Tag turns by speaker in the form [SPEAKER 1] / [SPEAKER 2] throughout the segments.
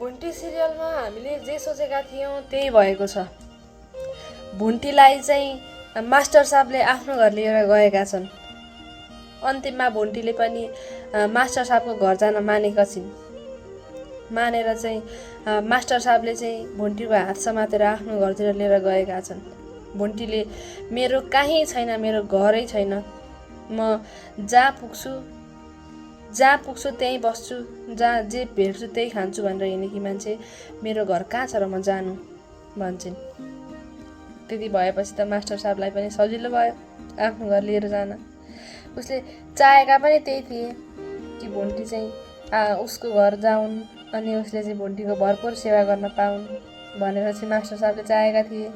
[SPEAKER 1] भुन्टी सिरियलमा हामीले जे सोचेका थियौँ त्यही भएको छ। भुन्टीलाई चाहिँ मास्टर साहबले आफ्नो घर लिएर गएका छन्। अन्तिममा भुन्टीले पनि मास्टर साहबको घर जान मानेका छिन्। मानेर चाहिँ मास्टर साहबले चाहिँ भुन्टीको हात समातेर आफ्नो घरतिर लिएर गएका छन्। भुन्टीले मेरो कहीँ छैन, मेरो घरै छैन, म जहाँ पुग्छु त्यहीँ बस्छु, जहाँ जे भेट्छु त्यही खान्छु भनेर हिँडेकी मान्छे मेरो घर कहाँ छ र म जानु भन्छन्। त्यति भएपछि त मास्टर साहबलाई पनि सजिलो भयो आफ्नो घर लिएर जान। उसले चाहेका पनि त्यही थिए कि भुन्टी चाहिँ उसको घर जाउन् अनि उसले चाहिँ भुन्टीको भरपुर सेवा गर्न पाउन् भनेर चाहिँ मास्टर साहबले चाहेका थिए।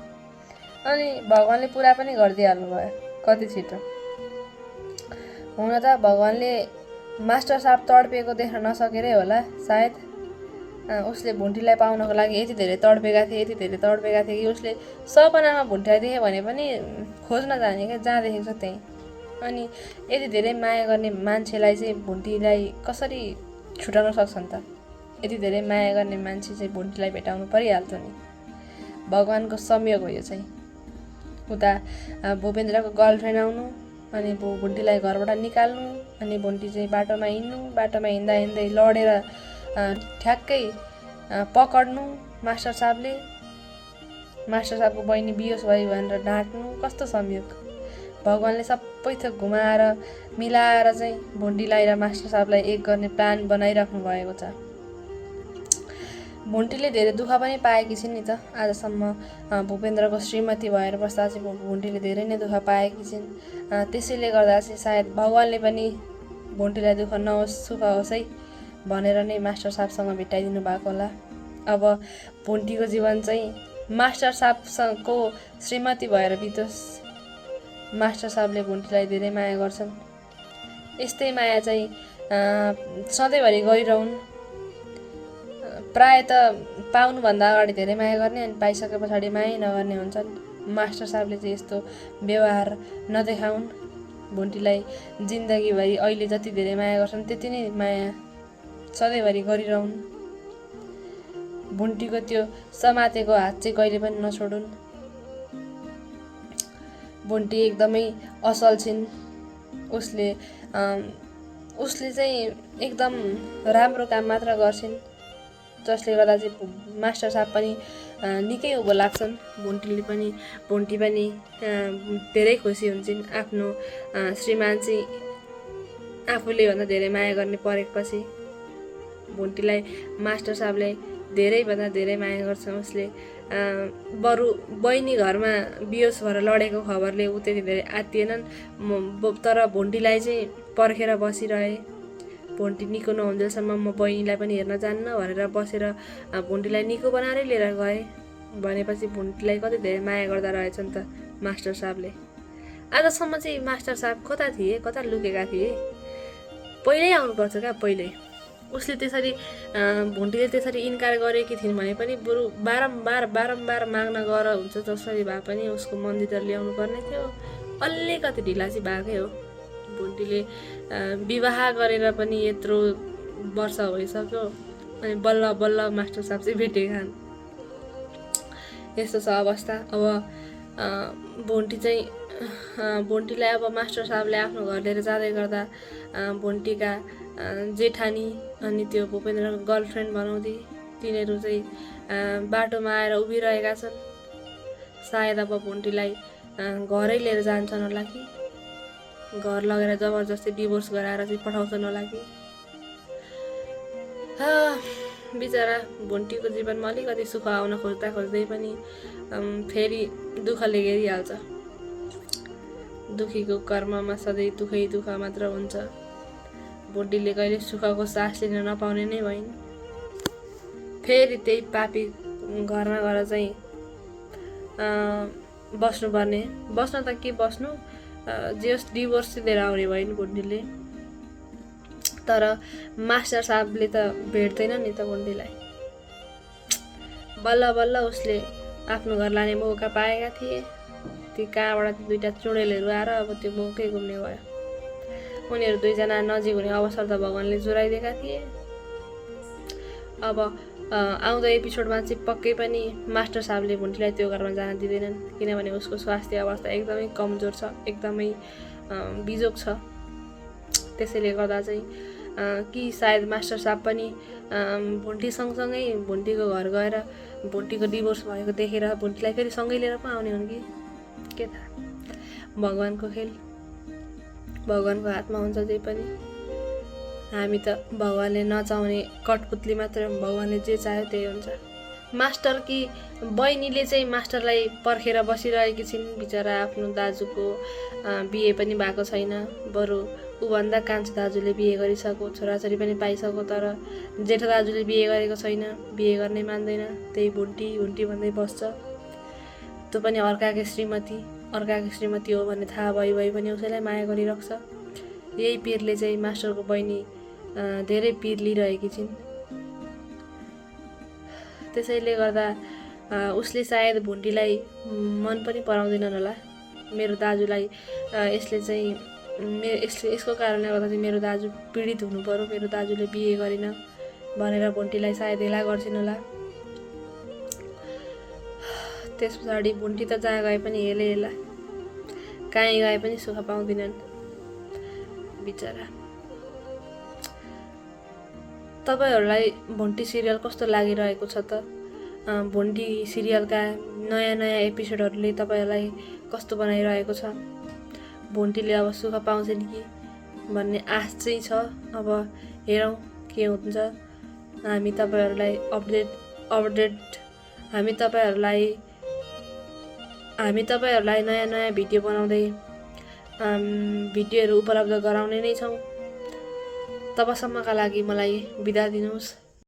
[SPEAKER 1] अनि भगवान्ले पुरा पनि गरिदिइहाल्नु भयो कति छिटो। हुन त भगवान्ले मास्टर साहब तडपेको देख्न नसकेरै होला सायद। उसले भुन्टीलाई पाउनको लागि यति धेरै तडपेका थिए कि उसले सपनामा भुन्टीलाई देख्यो भने पनि खोज्न जाने क्या, जहाँ देखेको छ त्यहीँ। अनि यति धेरै माया गर्ने मान्छेलाई चाहिँ भुन्टीलाई कसरी छुटाउन सक्छन् त? यति धेरै माया गर्ने मान्छे चाहिँ भुन्टीलाई भेटाउनु परिहाल्थ्यो नि। भगवान्को संयोग हो यो चाहिँ। उता भूपेन्द्रको गर्लफ्रेन्ड आउनु, अनि भुन्टीलाई घरबाट निकाल्नु, अनि भुन्टी चाहिँ बाटोमा हिँड्नु, बाटोमा हिँड्दा हिँड्दै लडेर ठ्याक्कै पकड्नु मास्टर साहबले। मास्टर साहबको बहिनी बियोस भयो भनेर ढाँट्नु। कस्तो संयोग! भगवान्ले सबै थोक घुमाएर मिलाएर चाहिँ भुन्टीलाई र मास्टर साहबलाई एक गर्ने प्लान बनाइराख्नु भएको छ। भुन्टीले धेरै दुःख पनि पाएकी छिन् नि त। आजसम्म भूपेन्द्रको श्रीमती भएर बस्दा चाहिँ भुन्टीले धेरै नै दुःख पाएकी छिन्। त्यसैले गर्दा चाहिँ सायद भगवान्ले पनि भुन्टीलाई दुःख नहोस्, सुख होस् है भनेर नै मास्टर साहबसँग भेटाइदिनु भएको होला। अब भुन्टीको जीवन चाहिँ मास्टर साहबसँगको श्रीमती भएर बितोस्। मास्टर साहबले भुन्टीलाई धेरै माया गर्छन्। यस्तै माया चाहिँ सधैँभरि गरिरहन्। प्राय त पाउनुभन्दा अगाडि धेरै माया गर्ने, अनि पाइसके पछाडि माया नगर्ने हुन्छन्। मास्टर साहबले चाहिँ यस्तो व्यवहार नदेखाउन्। भुन्टीलाई जिन्दगीभरि अहिले जति धेरै माया गर्छन् त्यति नै माया सधैँभरि गरिरहन्। भुन्टीको त्यो समातेको हात चाहिँ कहिले पनि नछोडुन्। भुन्टी एकदमै असल छिन्। उसले चाहिँ एकदम राम्रो काम मात्र गर्छिन्, जसले गर्दा चाहिँ मास्टर साहब पनि निकै उँभो लाग्छन्। भुन्टी पनि धेरै खुसी हुन्छन् आफ्नो श्रीमान चाहिँ आफूले भन्दा धेरै माया गर्ने परेपछि। भुन्टीलाई मास्टर साहबले धेरैभन्दा धेरै माया गर्छ। उसले बरु बहिनी घरमा बियोस भएर लडेको खबरले ऊ त्यति धेरै आत्तिएनन्, तर भुन्टीलाई चाहिँ पर्खेर बसिरहे। भुन्टी निको नहुन्जेलसम्म म बहिनीलाई पनि हेर्न जान्न भनेर बसेर भुन्टीलाई निको बनाएरै लिएर गए भनेपछि भुन्टीलाई कति धेरै माया गर्दा रहेछन् त मास्टर साहबले। आजसम्म चाहिँ मास्टर साहब कता थिए, कता लुकेका थिए? पहिल्यै आउनुपर्छ क्या, पहिल्यै। उसले त्यसरी भुन्टीले त्यसरी इन्कार गरेकी थिइन् भने पनि बरु बारम्बार माग्न गएर हुन्छ, जसरी भए पनि उसको मन्दिर ल्याउनु पर्ने थियो। अलिकति ढिला चाहिँ भएकै हो। भुन्टीले विवाह गरेर पनि यत्रो वर्ष भइसक्यो, अनि बल्ल बल्ल मास्टर साहब चाहिँ भेटेका छन्। यस्तो छ अवस्था। अब भुन्टीलाई अब मास्टर साहबले आफ्नो घर लिएर जाँदै गर्दा भुन्टीका जेठानी अनि त्यो भूपेन्द्रको गर्लफ्रेन्ड बनाउँदै तिनीहरू चाहिँ बाटोमा आएर उभिरहेका छन्। सायद अब भुन्टीलाई घरै लिएर जान्छन् होला कि घर लगेर जबरजस्ती डिभोर्स गराएर चाहिँ पठाउँछन् होला कि। बिचरा भुन्टीको जीवनमा अलिकति सुख आउन खोज्दै पनि फेरि दुःखले घेरिहाल्छ। दुखीको कर्ममा सधैँ दुःख मात्र हुन्छ। भुन्टीले कहिले सुखको सास लिन नपाउने नै भइन्। फेरि त्यही पापी घरमा गएर चाहिँ बस्नुपर्ने। बस्न त के बस्नु, जे डिभोर्स लिएर आउने भइन् भुन्टीले। तर मास्टर साहबले त भेट्दैन नि त भुन्टीलाई। बल्ल बल्ल उसले आफ्नो घर लाने मौका पाएका थिए। ती कहाँबाट दुईटा चुडेलहरू आएर अब त्यो मौकै घुम्ने भयो। उनीहरू दुईजना नजिक हुने अवसर त भगवान्ले जुराइदिएका थिए। अब आउँदो एपिसोडमा चाहिँ पक्कै पनि मास्टर साहबले भुन्टीलाई त्यो घरमा जान दिँदैनन्, किनभने उसको स्वास्थ्य अवस्था एकदमै कमजोर छ, एकदमै बिजोग छ। त्यसैले गर्दा चाहिँ कि सायद मास्टर साहब पनि भुन्टी सँगसँगै भुन्टीको घर गएर भुन्टीको डिभोर्स भएको देखेर भुन्टीलाई फेरि सँगै लिएर पो आउने हुन् कि के थाहा। भगवानको खेल, भगवानको हातमा हुन्छ जे पनि। हामी त भगवानले नचाउने कठपुतली मात्र, भगवानले जे चाह्यो त्यही हुन्छ। मास्टर कि बहिनीले चाहिँ मास्टरलाई पर्खेर बसिरहेकी छिन्। बिचरा आफ्नो दाजुको बिहे पनि भएको छैन, बरु ऊभन्दा कान्छो दाजुले बिहे गरिसक्यो, छोराछोरी पनि पाइसक्यो, तर जेठो दाजुले बिहे गरेको छैन, बिहे गर्नै मान्दैन। त्यही भुन्टी भुन्टी भन्दै बस्छ। त्यो पनि अर्काकै श्रीमती हो भन्ने थाहा भइ पनि उसैलाई माया गरिरहेको छ। यही पिरले चाहिँ मास्टरको बहिनी धेरै पिर लिइरहेकी छिन्। त्यसैले गर्दा उसले सायद भुन्टीलाई मन पनि पराउँदैनन् होला। मेरो दाजुलाई यसले चाहिँ यसको कारणले गर्दा चाहिँ मेरो दाजु पीडित हुनु पर्यो, मेरो दाजुले बिहे गरिन भनेर भुन्टीलाई सायद हेला गर्छिन् होला। त्यस पछाडि भुन्टी त जहाँ गए पनि हेला, कहीँ गए पनि सुख पाउँदिनन् बिचरा। तपाईहरूलाई भुन्टी सिरियल कस्तो लागिरहेको छ त? भुन्टी सिरियलका नयाँ एपिसोडहरूले तपाईँहरूलाई कस्तो बनाइरहेको छ? भुन्टीले अब सुख पाउँछन् कि भन्ने आश चाहिँ छ। अब हेरौँ के हुन्छ। हामी तपाईँहरूलाई नयाँ भिडियो बनाउँदै भिडियोहरू उपलब्ध गराउने नै छौँ। तबसम्मका लागि मलाई बिदा दिनुहोस्।